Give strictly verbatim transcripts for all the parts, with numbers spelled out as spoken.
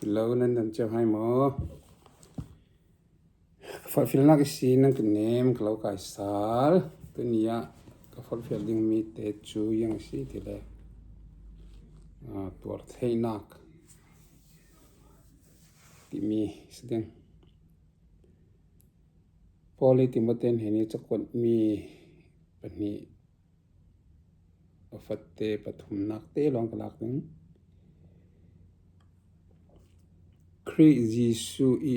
Hello, nan dam ciau hai maw? Ka forhfialnak ihsin nan ka nem ka lo kaisal. Tuni ah ka forhfial ding mite cu ziang a si ti le, ah, tuar theihnak timi si ding. Paul i Timote hnenih cakuatmi pahnih a fatte pathumnak te lawng ka lak ding. Khrih Jesuh i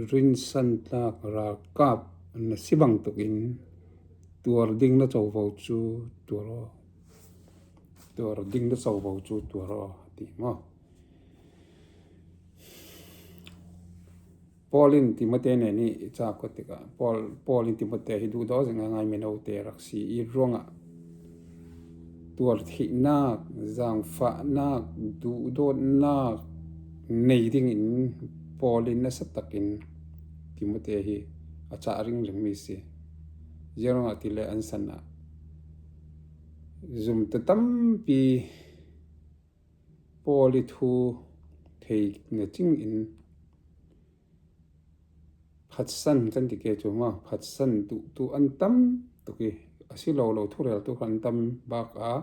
rinsan tlak ralkap na si bangtuk in tuar ding na covo cu tuar aw. Tuar ding na covo cu tuar aw, a ti maw? Paul in Timote hnenih i cakuat tikah, Paul, Paul in Timote hi duhdaw zing ngaingai mino te rak si i ruangah tuar theihnak, zangfahnak, duhdawtnak nei dingin Paul in nasa takin Timote hi a cah ringring mi si. Ziangruangah ti le an san ah zumtu tampi Paul i thu thei na cing in phatsan kan ti ke cu maw, phatsan tu, tu an tam tuk i, a si lo lo thurel tu an tam bak a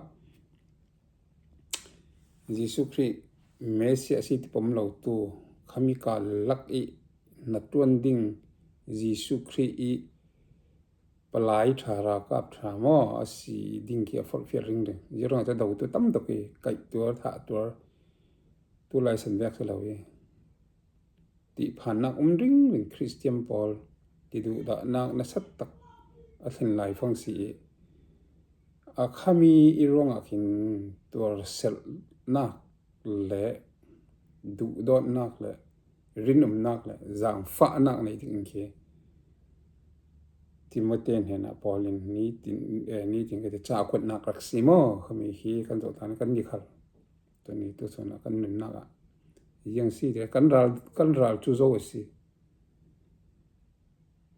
Jesuh Khrih Messiah a si ti pom lo tu khami ka lak i na tuan ding Jesuh Khrih i palai ṭha, ralkap ṭha maw a si ding khi a forhfial ringring. Ziangruangah dotu tam tuk i kaih tuar, thah tuar, tu lai san vek si lo i tihphannak um ringring Khristian pawl ti duhdahnak nasa tak a thlen lai fang si i a khami i ruangah khin tuar selhnak le duhdawtnak le rinumnak le zangfahnak nei ding in khi Timote hnenah Paul in nitin, eh, nitin ka ti cakuatnak rak si maw? Khami khi kan zohtan kan ni khal. Tuni tu sunah kan nunnak ah ziang si ti kan ral, kan ral cu zo a si.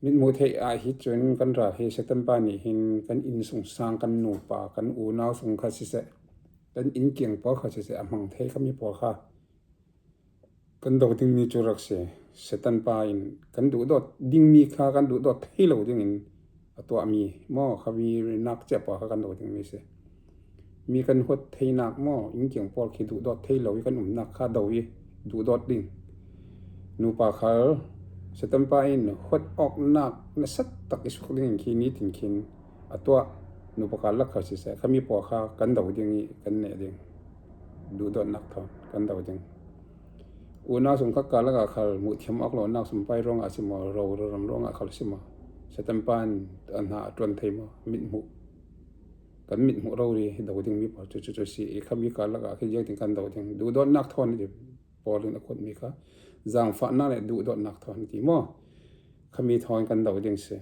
Mithmuh theih ah hi cun kan ral hi Satan pa nih hin kan innsungsang, kan nupa, kan unau sung kha siseh, kan innkiang pawl kha siseh, a hmang thei khami pawl kha kan do dingmi cu rak si. Satan pa in kan duhdawt dingmi kha kan duhdawt thei lo dingin a tuahmi maw, khami nak cia pawl kha kan do dingmi si. Mi kan huat theinak maw, innkiang pawl khi duhdawt thei lo i kan umnak kha do i duhdawt ding. Nupa khal Satan pa in huat awknak nasa tak i suk ding in khi nitin khin a tuah. Nupa khal lak khal siseh, khami pawl kha kan do ding i kan neh ding. Duhdawtnak thawn kan do ding. Unau sung kha ka lakah khal hmuh thiam awk lonak sumpai ruangah si maw, ro, ro ram ruangah khal si maw, Satan pa in a hna a ṭuan thei maw, mithmuh, kan mithmuh rori do dingmi pawl cu, cu, cu si i khami ka lakah khi ziangtin kan do ding. Duhdawtnak thawn i ti Paul in a kuatmi kha zangfahnak le duhdawtnak thawn i ti maw? Khami thawn kan do ding si.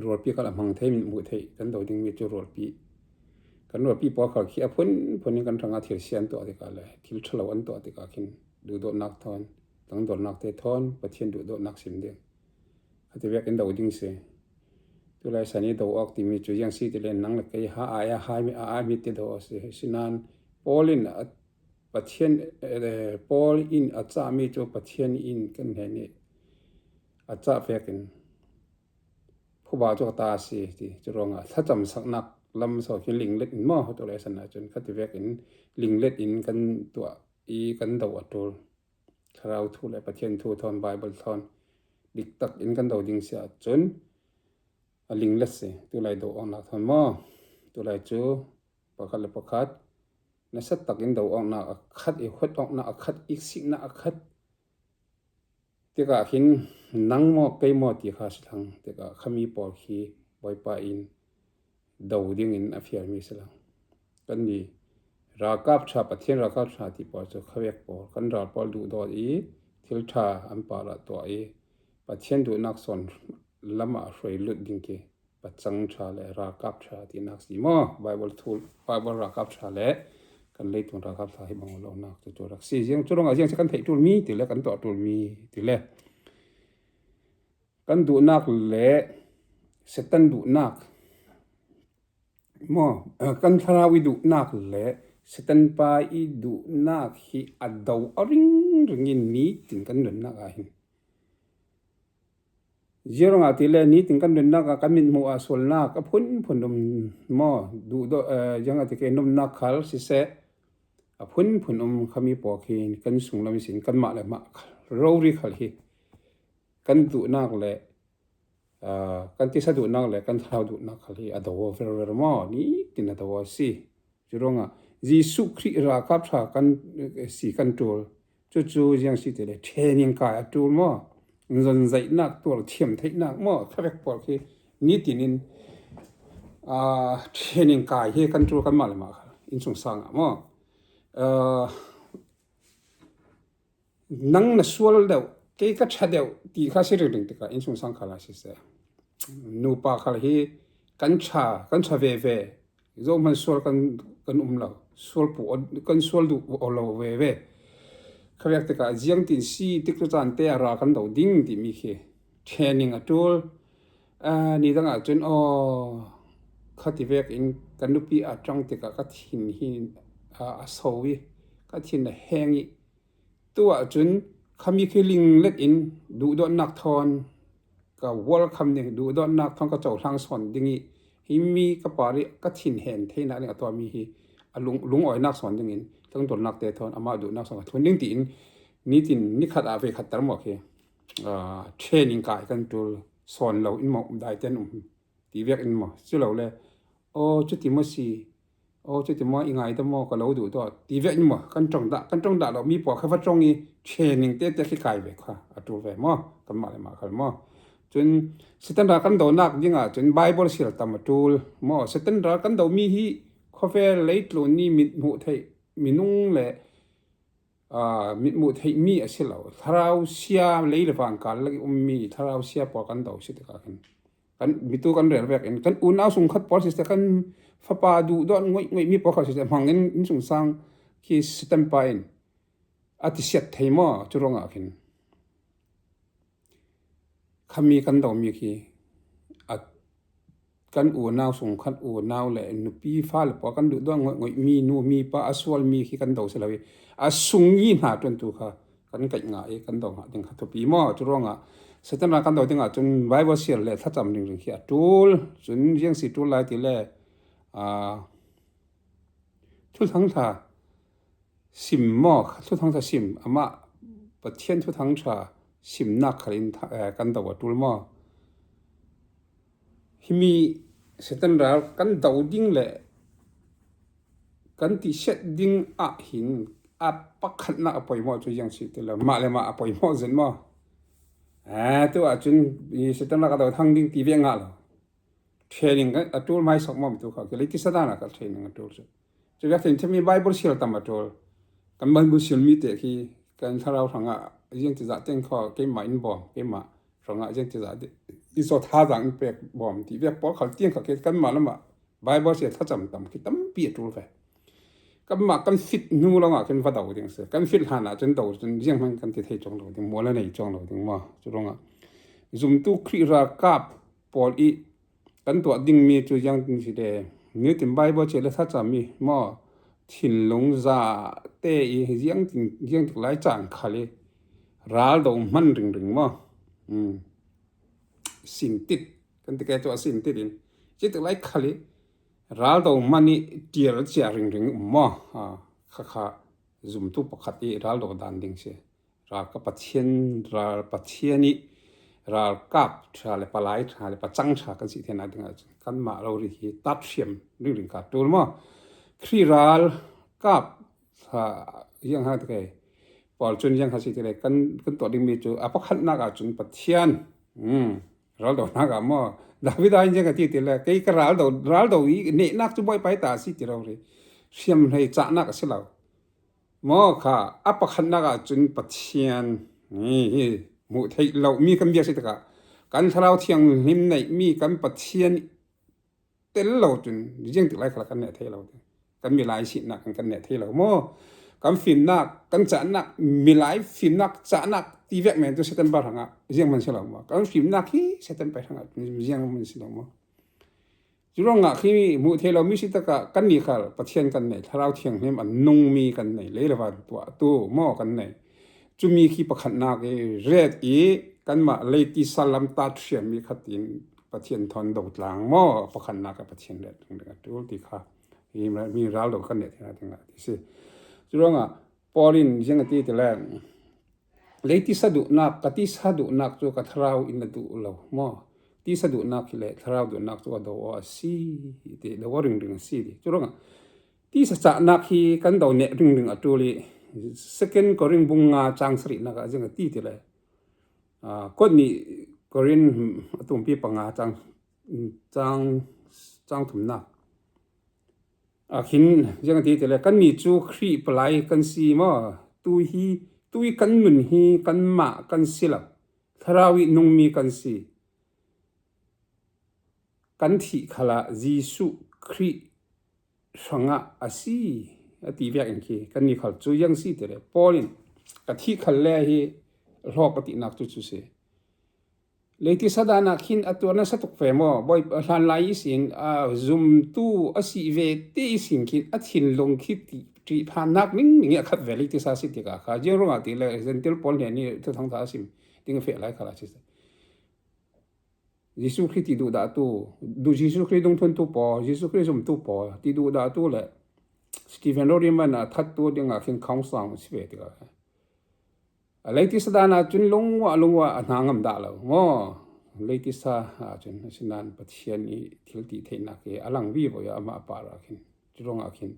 Rualpi khal a hmang thei, mithmuh theih kan do dingmi cu rualpi. Kan rualpi pawl khal khi a phunphun in kan hrangah thil sia an tuah tikah le thil ṭhalo an tuah tikah khin duhdawtnak thawn, tangdawlnak te thawn Pathian duhdawtnak sim ding. Khativek in do ding si. Tulai san i do awk timi cu ziang si ti le nang le kei ha ai a hai mi, a ai mi ti do a si. Sinain Paul in a Pathian, eh, Paul in a cahmi cu Pathian in kan hnenih a cah vekin phuba cu ka ta a si ti. Cu ruangah thlacamsaknak lam so khin linglet in maw, tu le san ah cun khativek in linglet in kan tuah i kan do a ṭul. Thlarau thu le Pathian thu thawn, Baibal thawn diktak in kan do ding si ahcun a linglet si. Tulai do awknak thawn maw? Tulai cu pakhat le pakhat nasa tak in do awknak a khat i huat awknak a khat i siknak a khat tikah khin nang maw kei maw ti kha si thlang tikah khami pawl khi Bawipa in do dingin a fialmi si lo. Kan ni ralkap ṭha, Pathian ralkap ṭha ti pawl cu khavek pawl kan ral pawl duhdawt i thil ṭha an parah tuah i Pathian duhnak sawn lamah hruai lut ding khi pacang ṭha le ralkap ṭha tinak si maw? Baibal thu, Baibal ralkap ṭha le kan leitung ralkap ṭha hi bang lonak cu cu rak si. Ziang cu ruangah ziang si kan theih ṭulmi ti le kan tuah ṭulmi ti le kan duhnak le Satan duhnak maw, eh, kan thlarau i duhnak le Satan pa i duhnak hi a do a ringring in nitin kan nunnak ah hin. Ziarong ah tile nitin kan nunnak ah kan mit hmuh ah sualnak a phunphun um maw? Duhdaw, eh, ziang ah ti ke nunnak khal siseh a phunphun um khami pawk hi kan sunglam sin kanmah le mah khal rori khal hi kan duhnak le, ah, kan tisa duhnak le kan thlarau duhnak khal hi a do aw verver maw? Nitin a do aw si. Curuangah Jesuh Khrih ralkap ṭha kan, eh, si kan ṭul. Cucu ziang si ti le training kai a ṭul maw? Zonzaihnak tuar thiam theihnak maw? Khavek pawl khi nitin in, ah, training kai hi kan ṭul kanmah le mah khal innsungsang ah maw? Ah, nang na sual deuh, kei ka ṭha deuh ti kha si ringring tikah innsungsang khal a siseh, nupa khal hi kan ṭha, kan ṭha veve. Zohman sual kan, kan um lo, sual pu aw, kan sual duh aw lo veve. Khavek tikah ziangtin si tikcu caan te a ra kan do ding timi khi training a ṭul. Ah, nidang ah cun aw, khati vekin ka nupi a ṭang tikah ka thin hi, ah, a so i ka thin a heng i, tu ahcun khami khi linglet in duhdawtnak thawn ka welcome ding, duhdawtnak thawn ka cohlang sawn ding i, himi ka par i ka thinhen theinak ding a tuahmi hi a lung, lungawinak sawn dingin tlangdornak te thawn amah duhnak sawn ka thawn ding tiin nitin nikhat ah veikhat ter maw khi, ah, training kai kan ṭul sawn lo in maw um dai ten um. Ti vek in maw? Culole, aw, cuti maw si? Aw, cuti maw i ngaidam maw? Ka lo duh dawt. Ti vek in maw? Kan ṭong dah, kan ṭong dah lo. Mi pawl kha va ṭong i training tete khi kai ve kha a ṭul ve maw? Kanmah le mah khal maw? Cun Satan ral kan donak dingah cun Bible sial tam a ṭul maw? Satan ral kan domi hi khawvel leitlun ni mit hmuh theih minung le aa, mit hmuh theihmi a si lo. Thlarau sia lei le van kal lak i ummi thlarau sia pawl kan do si tikah khin kan mitu kan rel vekin kan unau sungkhat pawl si kan fapa duhdawt ngoih ngoihmi pawl kha si hmangin innsungsang khi Satan pa in a tisiat thei maw? Curuangah khin khami kan domi khi a kan unau sungkhat unau le nupi fale pawl kan duhdawt ngoih ngoihmi nu mi pa a sualmi khi kan do si lo i a sung i hna ṭuantu kha kan kaih ngah i kan do ngah ding kha thupi maw? Curuangah Satan ral kan do dingah cun Bible sial le thlacam ringring khi a ṭul. Cun ziang si ṭul lai ti le, aa, Thuthang Thla sim maw? Thuthang Thla sim, amah Pathian Thuthang Thla simnak khal in tha-, eh, kan do a ṭul maw? Himi Satan ral kan do ding le kan tisiat ding ah hin a pakhatnak a poimawh cu ziang si ti lo, mah le mah a poimawh zet maw? Eh, tu ahcun i Satan ral ka do thang ding ti ve ngah lo. Training kan a ṭul hmaisawk maw? Tu kha khi lei tisa dan ah ka training a ṭul cu. Cu vek thei thimi Bible sial tam a ṭul. Kan Bible sial mi te khi kan thlarau hrangah ziangtizah teng kho keimah in bawm, keimah hrangah ziangtizah i zaw thazaang in pek bawm ti vek pawl khal tiang kha khi kanmah lamah Bible sial thlacam tam khi tampi a ṭul ve. Kanmah kan fit hnu lawngah kan va do ding si. Kan fit hlan ah cun do cun zianghman kan ti thei cuang lo ding, mual a nei cuang lo ding maw? Curuangah zumtu Khrih ralkap pawl i kan tuah dingmi cu ziangtin si te, nitin Bible cia le thlacam i maw? Thinlung za te i ziangtin, ziangtik lai caan khal i ral do hman ringring maw? Um. Sintit kan ti ke cu a sintit in ziangtik lai khal i ral do hman i ṭial cia ringring um maw? Ha, kha kha zumtu pakhat i ral do dan ding si. Ral ka Pathian, ral Pathian i ralkap ṭha le palai ṭha le pacang ṭha kan si theinak dingah cun kanmah rori hi tat hriam ringring ka ṭul maw? Khrih ralkap ṭha ziang ha ti ke pawl cun ziang ha si ti le kan, kan tuah dingmi cu a pakhatnak ah cun Pathian, um, ral donak ah maw? David in ziang a ti ti le kei ka ral do, ral do i nehnak cu Bawipa ta a si ti rori hriam hlei cahnak a si lo. Maw kha, a pakhatnak ah cun Pathian hi, hi hmuh theih lomi kan biak si tikah kan Thlarau Thianghlim neihmi kan Pathian tel lo cun ziangtik lai khal kan neh thei lo. Kan milai sihnak kan, kan neh thei lo maw? Kan fimnak, kan cahnak, milai fimnak, cahnak ti vek men tu Satan pa hrangah zianghman si lo maw? Kan fimnak hi Satan pa hrangah zianghman si lo maw? Curuangah khi hmuh theih lo mi si takah kannih khal Pathian kan nei, Thlarau Thianghlim a nungmi kan nei, lei le van tuahtu maw kan nei. Cumi khi pakhatnak i ret i kanmah lei tisa lam ta ṭhiammi khat in Pathian thawn dotlang maw pakhatnak a Pathian ret ding a ṭul ti kha hi mi ral lo kan neih theihna dingah ti si. Curuangah Paul in ziang a ti ti le, lei tisa duhnak, ka tisa duhnak cu ka thlarau in a duh lo maw? Tisa duhnak hi le thlarau duhnak cu a do aw a si ti, do aw ringring a si ti. Curuangah tisa cahnak hi kan do neh ringring a ṭul i Second Korin bung nga cang sarihnak ah ziang a ti ti le, aa, kuat nih Korin a tumpi panga cang, cang, cang thumnak. A khin ziang a ti ti le, kannih cu Khrih palai kan si maw? Tu hi, tu i kan nun hi kanmah kan si lo. Thlarau i nungmi kan si. Kan thih khalah Jesuh Khrih hrangah a si, a ti vek in khi kannih khal cu ziang si ti le, Paul in ka thih khal le hi hlawk a tinak cu cu si. Lei tisa dan ah khin a tuar nasa tuk ve maw? Bawi hlanlai ihsin, aa, zumtu a si ve te ihsin khin a thinlung khi ti, ṭihphannak ningning i a khat ve lei tisa si tikah kha. Ziang ruangah ti le Gentile pawl hnen i Thuthang ṭha a sim ding a feh lai khal a si. Jesuh Khrih ti duhdahtu, du-, Jesuh Khrih dungthluntu pawl, Jesuh Khrih zumtu pawl ti duhdahtu le Stephen Rori man a thattu dingah khin council si ve tikah kha. A lei tisa dan ah cun lungua lungua a hna ngam dah lo maw? Lei tisa ah cun asinain Pathian i thil ti theihnak hi a lang vivo i amah a par ah khin, curuangah khin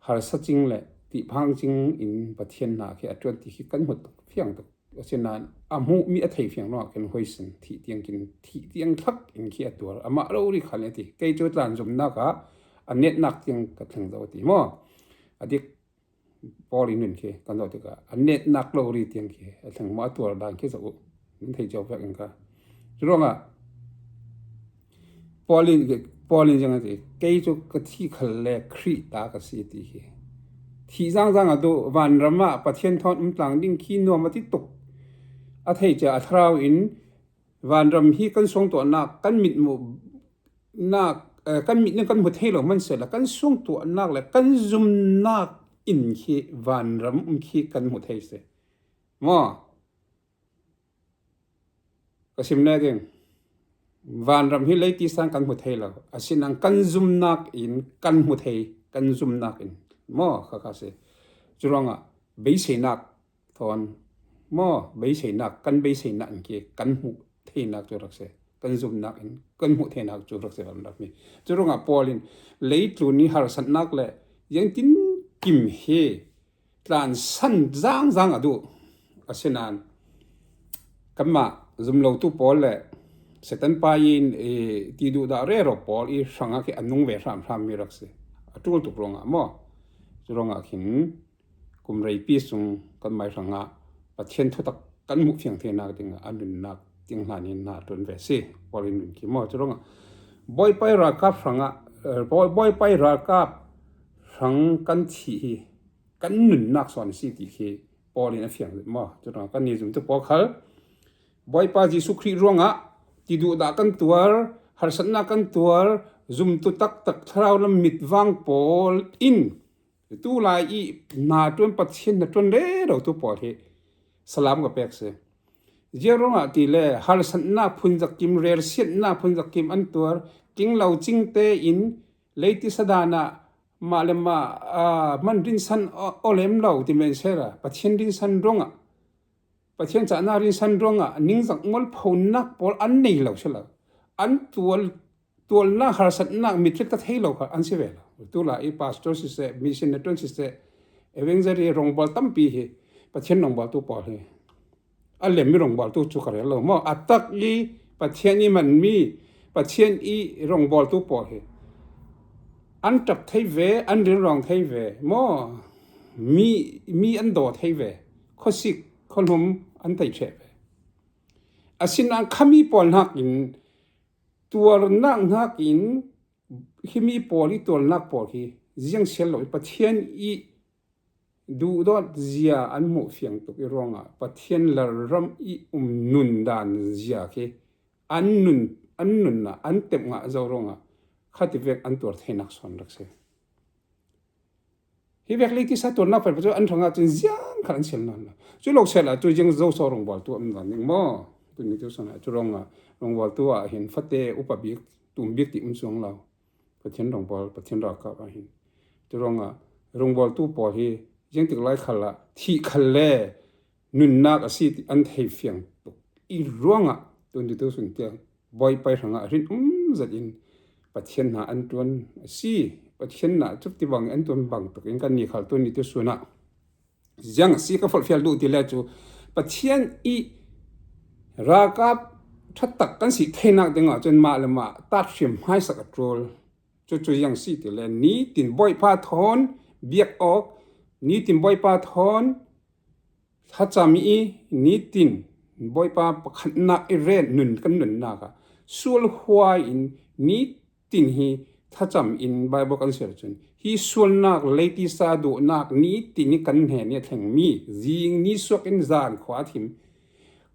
harsa cing le ṭihphang cing in Pathian hna khi a ṭuan ti khi kan hmu tuk fiang tuk. Asinain a hmuhmi a thei fiang ruangah khin huaisin thih tiang khin, thih tiang thlak in khi a tuar. Amah rori khan a ti. Kei cu tlan zumnak ah a netnak tiang ka thleng zo a ti maw? A dik. Paul i nun khi kan zoh tikah a netnak lo ri tiang khi a thleng maw a tuar dan khi zoh uh. Nan thei cio vek in ka. Curuangah Paul in, Paul in ziang a ti, kei cu ka thih khal le Khrih ta ka si ti khi. Thih zangzang a duh, vanram ah Pathian thawn um tlang ding khi nuam a ti tuk. A thei cia a thlarau in vanram hi kan suangtuahnak, kan mit mu nak, eh, kan mit nih kan hmu thei lo hman sehla, kan suangtuahnak le kan zumnak in khi vanram um khi kan hmu thei si. Maw? Ka sim ne ding. Vanram hi lei tisa in kan hmu thei lo. Asinain kan zumnak in kan hmu thei, kan zumnak in. Maw? Kha kha si. Curuangah beiseinak thawn maw, beiseinak, kan beiseinak in khi kan hmuh theinak cu rak si. Kan zumnak in kan hmuh theinak cu rak si vanram hi. Curuangah Paul in leitlun i harsatnak le ziangtin kim hi tlansan zangzang a duh. Asinain kanmah zumlotu pawl le Satan pa in, eh, ti duhdah rero pawl i hrangah khi a nung ve hramhram mi rak si. A ṭul tuk ruangah maw? Curuangah khin kum reipi sung kanmah hrangah Pathian thutak kan hmuh fiang theinak dingah a nunnak ting hlan in hna ṭuan ve si. Paul in nun khi maw? Curuangah Bawipa i ralkap hrangah, eh, Bawi-, Bawipa i ralkap hrang kan thih hi kan nunnak sawn a si ti khi Paul in a fiang zet maw? Curuangah kannih zumtu pawl khal Bawipa Jesuh Khrih ruangah ti duhdah kan tuar, harsatnak kan tuar, zumtu taktak thlarau lam mitvang pawl in tulai i hna ṭuan Pathian hna ṭuan rerotu pawl hi salam ka pek si. Ziaruangah ti le harsatnak phunzak kim, relsiatnak phunzak kim an tuar, king lo cing tein lei tisa dan ah mah le mah, aa, man rinsan aw, aw lem lo ti men sehla, Pathian rinsan ruangah, Pathian cahnak rinsan ruangah ningzak mualphonak pawl an nei lo si lo. An tual, tualnak, harsatnak, mitrik ta thei lo kha an si ve lo. Tulai i pastor siseh, mission na ṭuan siseh, evangelist rongbawltu tampi hi Pathian rongbawltu pawl hi. A lemmi rongbawltu cu ka rel lo maw? A tak i Pathian i manmi, Pathian i rongbawltu pawl hi an ṭap thei ve, an rinrawng thei ve maw? Mi, mi an daw thei ve, khuasik khuahlum an tei ṭheh ve. Asinain khami pawl hnakin, tuarnak hnakin, himi pawl i tuarnak pawl hi ziangsial lo i Pathian i duhdawt zia an hmuh fiang tuk i ruangah Pathian lalram i um nun dan zia khi an nun, an nunnak an tep ngah zo ruangah khativek an tuar theinak sawn rak si. Hi vek lei tisa tuarnak pek cu an hrangah cun ziang khat an sial nawn lo. Cu lo sehla cu ziang zo so rungbualtu an van ding maw? Tuni tu sawn ah cu rungah rungbualtu ah hin fate upa bik, tum bik ti um cuang lo. Pathian rungbual, Pathian ralkap ah hin. Cu rungah rungbualtu pawl hi ziangtik lai khal ah thih khal le nunnak a si ti an thei fiang tuk i ruangah tuni tu sawn tiang Bawipa hrangah rin um zat in Pathian hna an ṭuan a si. Pathian hna cu ti bang an ṭuan bang tuk in kan ni khal tuni tu sawn ah ziang a si ka forhfial duh ti le cu Pathian i ralkap ṭhatak kan si theinak dingah cun mah le mah tat hriam hmaisak a ṭul. Cucu ziang si ti le nitin Bawipa thawn biak awk, nitin Bawipa thawn thlacam i nitin Bawipa pakhatnak i ren nun kan nunnak ah sual huai in nitin hi thlacam in Baibal kan siar cun hi sualnak leitisa duhnak nitin i kan hnen i a thlengmi zing ni suak in zan khua a thim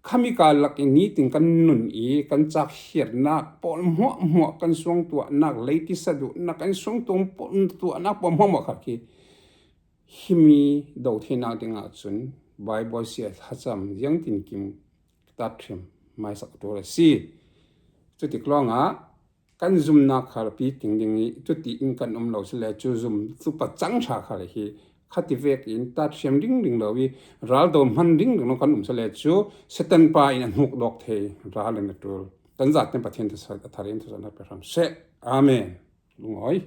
khami ka lak i nitin kan nun i kan cak hiarnak pawl hmuahhmuah kan suangtuahnak leitisa duhnak kan suangtuahnak pawl hmuahhmuah khal khi himi do theinak dingah cun Baibal sia thlacam ziangtinkim tat hriam hmaisak a ṭul a si. Cutik lawngah kan zumnak khal pi ting ding i cuti in kan um lo si le cu zum cu pacang ṭha khal hi khativek in tat hriam ringring lo i raldo hman ringring lo kan um si le cu Satan pa in a hnuk dawk thei ral in a ṭul. Kan zaten Pathian thasa a thar in thasa na pe hram seh. Amen. Lungawi.